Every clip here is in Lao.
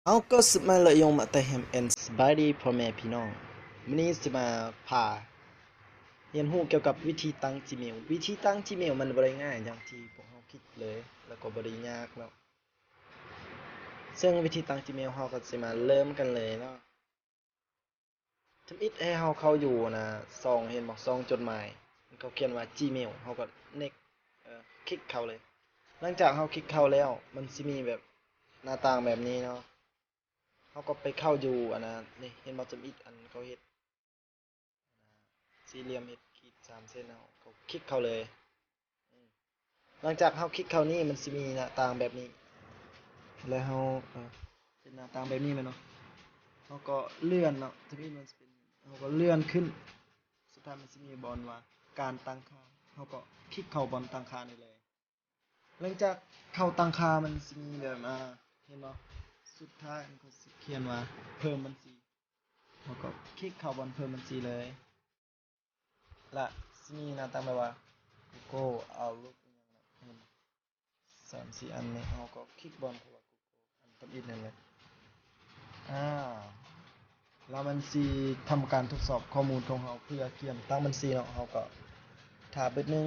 ເອົາ ກໍສຸດມາເລີຍ ຍົງມາແຕ່ແຮມ ແອນ ສະບາຍດີພໍ່ແມ່ພີ່ນ້ອງ. ມື້ນີ້ຊິມາພາຮຽນຮູ້ກ່ຽວກັບວິທີຕັ້ງ Gmail. ວິທີຕັ້ງ Gmail ມັນບໍ່ໄດ້ງ່າຍຢ່າງທີ່ພວກເຮົາຄິດເລີຍ ແລ້ວກໍບໍ່ໄດ້ຍາກເນາະ. ເຊິ່ງວິທີຕັ້ງ Gmail ເຮົາກໍຊິມາເລີ່ມກັນເລີຍເນາະ. ທຳອິດໃຫ້ເຮົາເຂົ້າຢູ່ ອັນນ່າ ຊ່ອງ ເຫັນບໍ່ ຊ່ອງຈົດໝາຍ ເຂົາຂຽນວ່າ Gmail ເຮົາກໍ next ເອີ ຄລິກເຂົ້າເລີຍ. ຫຼັງຈາກເຮົາຄລິກເຂົ້າແລ້ວ ມັນຊິມີແບບໜ້າຕ່າງແບບນີ້ເນາະ. ເຮົາກໍໄປເຂົ້າຢູ່ ອັນນ່າ ນີ້ ເຫັນບໍ່ ທຳອິດ ອັນເຂົາເຮັດ ສີ່ຫຼ່ຽມເຮັດຂີດສາມເສັ້ນ ເຮົາກໍຄລິກເຂົ້າເລີຍ. ຫຼັງຈາກເຮົາຄລິກເຂົ້ານີ້ ມັນຊິມີໜ້າຕ່າງແບບນີ້ ແລ້ວເຮົາ ເອີ ເປັນໜ້າຕ່າງແບບນີ້ແມ່ນບໍ່? ເຮົາກໍເລື່ອນເນາະ ທຳອິດມັນຊິເປັນ ເຮົາກໍເລື່ອນຂຶ້ນ ສຸດທ້າຍມັນຊິມີບ່ອນວ່າການຕັ້ງຄ່າ ເຮົາກໍຄລິກເຂົ້າບ່ອນຕັ້ງຄ່ານີ້ເລີຍ. ຫຼັງຈາກເຂົ້າຕັ້ງຄ່າ ມັນຊິມີແບບ ອ່າ ເຫັນບໍ່? ສຸດທ້າຍມັນກໍຊິຂຽນວ່າເພີ່ມບັນຊີ ເຮົາກໍຄລິກເຂົ້າບ່ອນເພີ່ມບັນຊີເລີຍ. ລະຊິມີໜ້າຕ່າງແບບວ່າ Google Outlook ອີ່ຫຍັງນະ ເຫັນສາມສີ່ອັນນີ້ ເຮົາກໍຄລິກບ່ອນຄຳວ່າ Google ອັນທຳອິດນັ້ນແຫຼະ. ອາ ລະມັນຊິທຳການທົດສອບຂໍ້ມູນຂອງເຮົາເພື່ອກຽມຕັ້ງບັນຊີເນາະ. ເຮົາກໍຖ້າບຶດໜຶ່ງ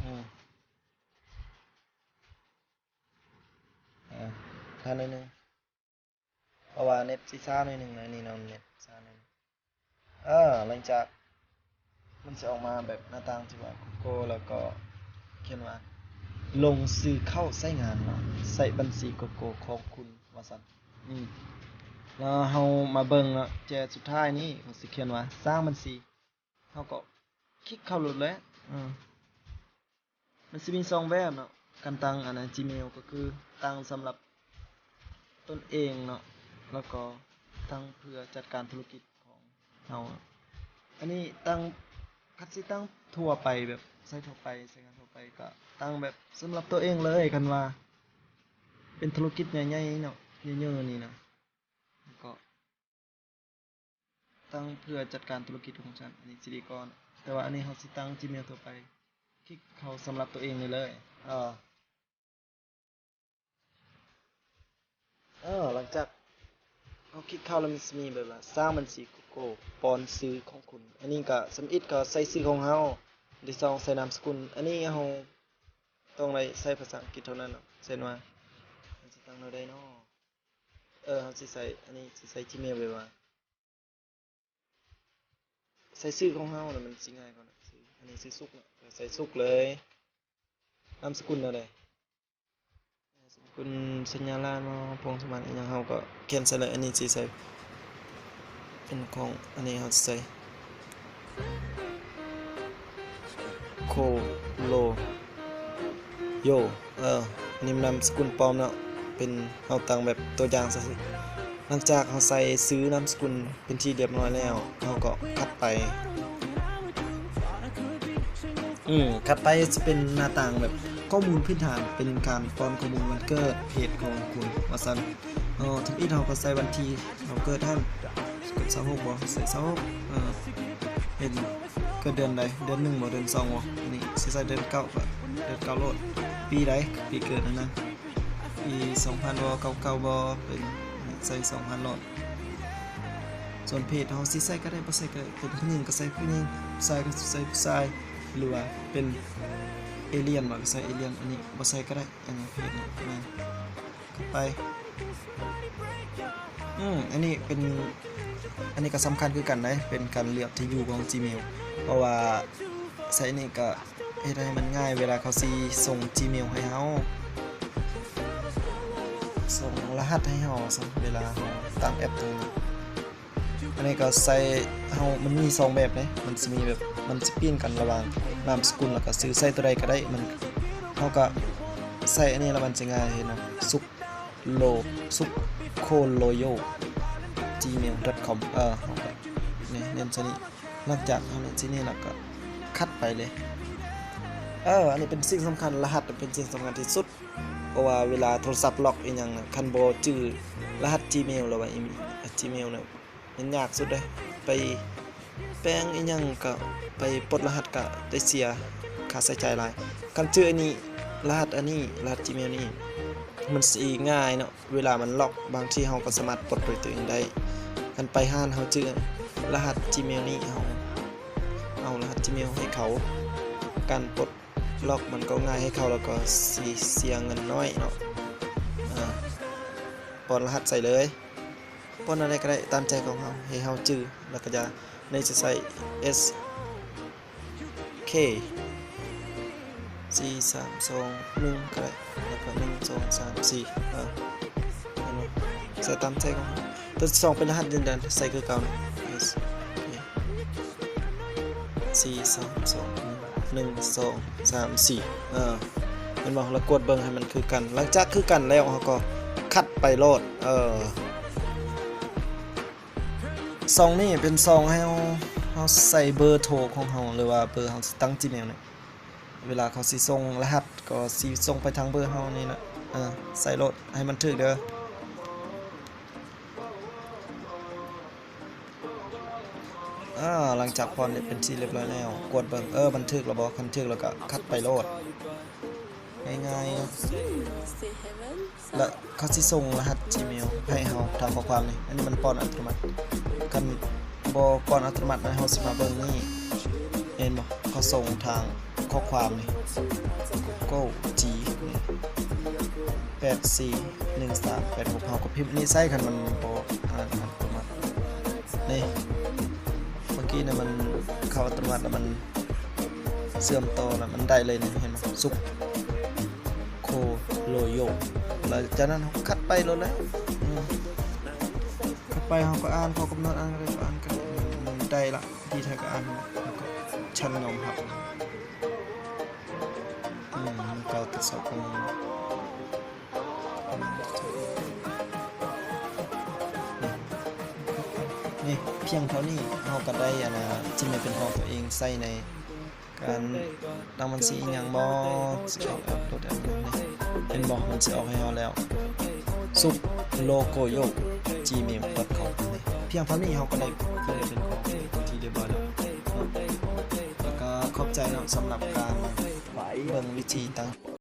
ອື ອາ ຖ້າໜ້ອຍໜຶ່ງ ເພາະວ່າເນັດຊິຊ້າໜ້ອຍໜຶ່ງນະ ນີ້ເນາະ ເນັດຊ້າໜ້ອຍໜຶ່ງ. ເອີ ຫຼັງຈາກມັນຊິອອກມາແບບໜ້າຕ່າງທີ່ວ່າ Google ແລ້ວກໍຂຽນວ່າ ລົງຊື່ເຂົ້າໃຊ້ງານເນາະ ໃຊ້ບັນຊີ Google ຂອງຄຸນ ວ່າຊັ້ນ. ອື ແລ້ວເຮົາມາເບິ່ງເນາະ ແຈສຸດທ້າຍນີ້ ເຂົາຊິຂຽນວ່າ ສ້າງບັນຊີ ເຮົາກໍຄລິກເຂົ້າໂລດແຫຼະ. ອື ມັນຊິມີສອງແບບເນາະ ການຕັ້ງ ອັນນ່າ Gmail ກໍຄືຕັ້ງສຳລັບຕົນເອງເນາະ ແລ້ວກໍຕັ້ງເພື່ອຈັດການທຸລະກິດຂອງເຮົາ. ອັນນີ້ຕັ້ງ ຄັນຊິຕັ້ງທົ່ວໄປ ແບບໃຊ້ທົ່ວໄປ ໃຊ້ງານທົ່ວໄປ ກໍຕັ້ງແບບສຳລັບຕົວເອງເລີຍ. ຄັນວ່າເປັນທຸລະກິດໃຫຍ່ໆເນາະ ເຍີະໆນີ້ນະ ແລ້ວກໍ ຕັ້ງເພື່ອຈັດການທຸລະກິດຂອງຊັ້ນ ອັນນີ້ຊິດີກວ່າ. ແຕ່ວ່າອັນນີ້ເຮົາຊິຕັ້ງ Gmail ທົ່ວໄປ ຄລິກເຂົ້າສຳລັບຕົວເອງນີ້ເລີຍ. ເອີ ເອີ ຫຼັງຈາກເຮົາຄລິກເຂົ້າແລ້ວ ມັນຊິມີແບບວ່າ ສ້າງບັນຊີ Google ປ້ອນຊື່ຂອງຄຸນ. ອັນນີ້ກໍທຳອິດກໍໃສ່ຊື່ຂອງເຮົາ ອັນທີສອງໃສ່ນາມສະກຸນ. ອັນນີ້ເຮົາຕ້ອງໄດ້ໃຊ້ພາສາອັງກິດເທົ່ານັ້ນເນາະ. ເຊັ່ນວ່າ ມັນຊິຕັ້ງແນວໃດເນາະ? ເອີ ເຮົາຊິໃສ່ ອັນນີ້ຊິໃສ່ Gmail ໄວ້ວ່າ ໃສ່ຊື່ຂອງເຮົານະ ມັນຊິງ່າຍກວ່ານະ. ຊື່ ອັນນີ້ຊື່ສຸກເນາະ ໃສ່ສຸກເລີຍ. ນາມສະກຸນແນວໃດ? ນາມສະກຸນ ສັນຍາລານ ພວງສະມານ ອີ່ຫຍັງ ເຮົາກໍຂຽນໃສ່ເລີຍ. ອັນນີ້ຊິໃສ່ເປັນຂອງ ອັນນີ້ເຮົາຊິໃສ່ ໂຄໂລໂຍ ເອີ ອັນນີ້ນາມສະກຸນປອມເນາະ ເປັນ ເຮົາຕັ້ງແບບຕົວຢ່າງຊະ. ຫຼັງຈາກເຮົາໃສ່ຊື່ນາມສະກຸນເປັນທີ່ລຽບຮ້ອຍແລ້ວ ເຮົາກໍຖັດໄປ. ອື ຖັດໄປຈະເປັນໜ້າຕ່າງແບບຂໍ້ມູນພື້ນຖານ ເປັນການປ້ອນຂໍ້ມູນວັນເກີດ ເພດຂອງຄຸນ ວ່າຊັ້ນ. ເຮົາທຳອິດເຮົາກໍໃສ່ວັນທີ ເຮົາເກີດຫັ້ນ ເກີດຊາວຫົກບໍ່? ໃສ່ຊາວຫົກ ເອີ ເຫັນເກີດເດືອນໃດ? ເດືອນໜຶ່ງບໍ່? ເດືອນສອງບໍ່? ອັນນີ້ຊິໃສ່ເດືອນເກົ້າ ກໍເດືອນເກົ້າໂລດ. ປີໃດ? ປີເກີດຫັ້ນນະ ປີສອງພັນບໍ່? ເກົ້າເກົ້າບໍ່? ເປັນ ໃສ່ສອງພັນໂລດ. ສ່ວນເພດເຮົາຊິໃສ່ກໍໄດ້ ບໍ່ໃສ່ກໍໄດ້ ເປັນຜູ້ຍິງກໍໃສ່ຜູ້ຍິງ ຜູ້ຊາຍກໍໃສ່ຜູ້ຊາຍ ຫຼືວ່າເປັນເອລຽນບໍ່? ກໍໃສ່ເອລຽນ. ອັນນີ້ບໍ່ໃສ່ກໍໄດ້ ອັນນີ້ເພດນະ. ໄປ ອືມ ອັນນີ້ເປັນ ອັນນີ້ກໍສຳຄັນຄືກັນເດ້ ເປັນການເລືອກທີ່ຢູ່ຂອງ Gmail ເພາະວ່າໃສ່ນີ້ກໍເຮັດໃຫ້ມັນງ່າຍເວລາເຂົາຊິສົ່ງ Gmail ໃຫ້ເຮົາ ສົ່ງລະຫັດໃຫ້ເຮົາ ເວລາເຮົາຕັ້ງແອັບຕົວນີ້. ອັນນີ້ກໍໃສ່ ເຮົາ ມັນມີສອງແບບເດ້ ມັນຊິມີແບບ ມັນຊິປ່ຽນກັນລະຫວ່າງນາມສະກຸນ ແລ້ວກໍຊື່ ໃສ່ຕົວໃດກໍໄດ້. ມັນ ເຮົາກໍໃສ່ອັນນີ້ແລ້ວມັນຊິງ່າຍເນາະ ສຸກໂລ ສຸກໂຄໂລໂຍ Gmail ດອດຄອມ ເອີ ເຮົາກໍ ນີ້ ເນັ້ນໃສ່ນີ້. ຫຼັງຈາກເຮົາເນັ້ນໃສ່ນີ້ແລ້ວກໍຂັດໄປເລີຍ. ເອີ ອັນນີ້ເປັນສິ່ງສຳຄັນ ລະຫັດເປັນສິ່ງສຳຄັນທີ່ສຸດ ເພາະວ່າເວລາໂທລະສັບລັອກອີ່ຫຍັງນະ ຄັນບໍ່ຈື່ລະຫັດ Gmail ຫຼືວ່າ Gmail ນະ ແມ່ນຍາກສຸດເດ້ ໄປແປງອີ່ຫຍັງກະ ໄປປົດລະຫັດກະໄດ້ເສຍຄ່າໃຊ້ຈ່າຍຫຼາຍ. ຄັນຈື່ອັນນີ້ ລະຫັດອັນນີ້ ລະຫັດ Gmail ນີ້ ມັນຊິງ່າຍເນາະ ເວລາມັນລັອກ ບາງທີເຮົາກໍສາມາດປົດດ້ວຍຕົວເອງໄດ້. ຄັນໄປຮ້ານ ເຮົາຈື່ລະຫັດ Gmail ນີ້ ເຮົາເອົາລະຫັດ Gmail ໃຫ້ເຂົາ. ການປົດລັອກມັນກໍງ່າຍໃຫ້ເຂົາ ແລ້ວກໍຊິເສຍເງິນໜ້ອຍເນາະ. ອາ ປ້ອນລະຫັດໃສ່ເລີຍ. ປ້ອນອັນໃດກໍໄດ້ຕາມໃຈຂອງເຮົາ ໃຫ້ເຮົາຈື່ ແລ້ວກໍຈະ ໃນຈະໃສ່ S K ສີ່ ສາມ ສອງ ໜຶ່ງ ກໍໄດ້ ແລ້ວກໍ ໜຶ່ງ ສອງ ສາມ ສີ່ ເອີ ເຫັນບໍ່? ໃສ່ຕາມໃຈຂອງເຮົາ. ຕົວທີສອງເປັນລະຫັດຢືນຢັນ ໃສ່ຄືເກົ່າເນາະ S K ສີ່ ສາມ ສອງ ໜຶ່ງ ສອງ ສາມ ສີ່ ເອີ ເຫັນບໍ່? ລະກວດເບິ່ງໃຫ້ມັນຄືກັນ. ຫຼັງຈາກຄືກັນແລ້ວ ເຮົາກໍຄັດໄປໂລດ. ເອີ ຊ່ອງນີ້ເປັນຊ່ອງໃຫ້ເຮົາ ເຮົາໃສ່ເບີໂທຂອງເຮົາ ຫຼືວ່າເບີເຮົາຊິຕັ້ງ Gmail ນີ້. ເວລາເຂົາຊິສົ່ງລະຫັດ ກໍຊິສົ່ງໄປທາງເບີເຮົານີ້ນະ. ເອີ ໃສ່ໂລດ ໃຫ້ມັນຖືກເດີ. ອາ ຫຼັງຈາກປ້ອນເປັນທີ່ລຽບຮ້ອຍແລ້ວ ກວດເບິ່ງ ເອີ ມັນຖືກແລ້ວບໍ່? ຄັນຖືກແລ້ວກໍຄັດໄປໂລດ. ງ່າຍໆ ແລະ ເຂົາຊິສົ່ງລະຫັດ Gmail ໃຫ້ເຮົາທາງຂໍ້ຄວາມນີ້. ອັນນີ້ມັນປ້ອນອັດຕະໂນມັດ. ຄັນບໍ່ປ້ອນອັດຕະໂນມັດນະ ເຮົາຊິມາເບິ່ງນີ້ ເຫັນບໍ່? ເຂົາສົ່ງທາງຂໍ້ຄວາມນີ້ Google G ແປດສີ່ໜຶ່ງສາມແປດຫົກ ເຮົາກໍພິມນີ້ໃສ່ ຄັນມັນບໍ່ອັດຕະໂນມັດ. ນີ້ ເມື່ອກີ້ນະ ມັນເຂົ້າອັດຕະໂນມັດ ແລ້ວມັນເຊື່ອມຕໍ່ ແລ້ວມັນໄດ້ເລີຍນີ້ ເຫັນບໍ່? ສຸກໂຄໂລໂຍ ແລ້ວຈາກນັ້ນເຮົາກໍຄັດໄປໂລດແຫຼະ. ອືມ ຄັດໄປ ເຮົາກໍອ່ານຂໍ້ກຳນົດ ອ່ານກໍໄດ້ ບໍ່ອ່ານກໍໄດ້ ມັນໄດ້ລະ. ທີ່ໄທກໍອ່ານ ເຮົາກໍຊັນຍອມຮັບ. ອືມ ເກົ່າ ກະຊອກ ນີ້ ພຽງເທົ່ານີ້ເຮົາກໍໄດ້ ອັນນ່າ Gmail ເປັນຂອງຕົວເອງ ໃຊ້ໃນການຕັ້ງບັນຊີອີ່ຫຍັງບໍ ຊິອອກແອັບໂຫຼດແອັບນີ້ ເຫັນບໍ່? ມັນຊິອອກໃຫ້ເຮົາແລ້ວ ສຸກໂລໂກໂຍ Gmail.com ນີ້. ພຽງເທົ່ານີ້ເຮົາກໍໄດ້ Gmail ເປັນຂອງຕົວເອງເປັນທີ່ລຽບຮ້ອຍແລ້ວເນາະ. ແລ້ວກໍຂອບໃຈເນາະ ສຳລັບການເບິ່ງວິທີຕັ້ງ